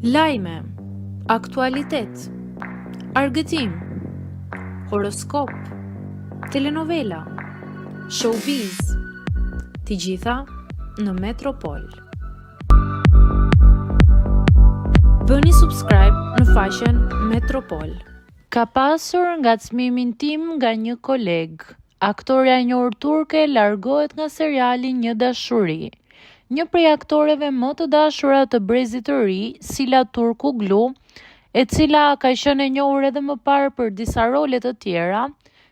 Lajme, aktualitet, argëtim, horoskop, telenovela, showbiz, të gjitha në Metropol. Bëni subscribe në faqen Metropol. Ka pasur ngacmim intim nga një koleg. Aktorja e njohur turke largohet nga seriali Një dashuri. Një prej aktoreve më të dashura të brezit të ri, Sila Turkoglu, e cila ka qenë e njohur edhe më parë për disa role të tjera,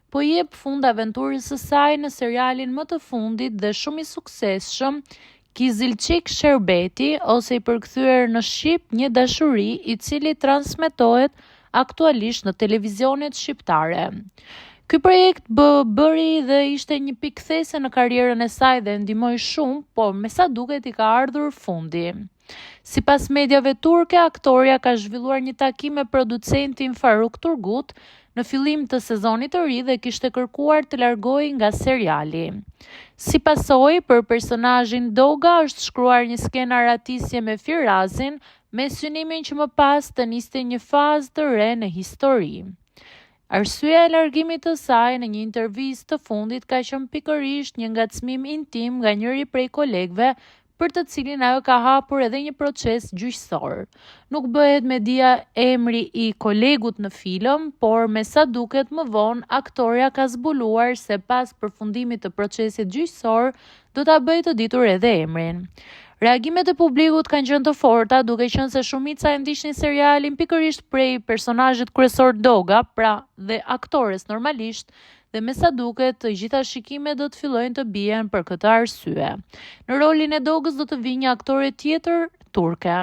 po i jep fund aventurës së saj në serialin më të fundit dhe shumë i suksesshëm Kizilcik Sherbeti ose i përkthyer në shqip Një dashuri i cili transmetohet aktualisht në televizionet shqiptare. Ky projekt bë, bëri dhe ishte një pikë kthese në karrierën e saj dhe e ndihmoi shumë, por me sa duket i ka ardhur fundi. Sipas mediave turke, aktorja ka zhvilluar një takim me producentin Faruk Turgut në fillim të sezonit të ri dhe kishte kërkuar të largohej nga seriali. Si pasojë, për personazhin Doga është shkruar një skenë arratisje me Firazin, me synimin që më pas të niste një fazë të re në histori. Arsyeja e largimit të saj në një intervistë të fundit ka qenë pikërisht një ngacmim intim nga njëri prej kolegëve për të cilin ajo ka hapur edhe një proces gjyqësor. Nuk bëhet me dije emri i kolegut në film, por me sa duket më vonë aktorja ka zbuluar se pas përfundimit të procesit gjyqësor do ta bëjë të ditur edhe emrin. Reagimet e publikut kanë qenë të forta, duke qenë se shumica e ndiqnin serialin pikërisht prej personazhit kryesor Doga, pra dhe aktores normalisht, dhe me sa duket të gjitha shikimet do të fillojnë të bien për këtë arsye. Në rolin e Dogës do të vijë një aktore tjetër turke.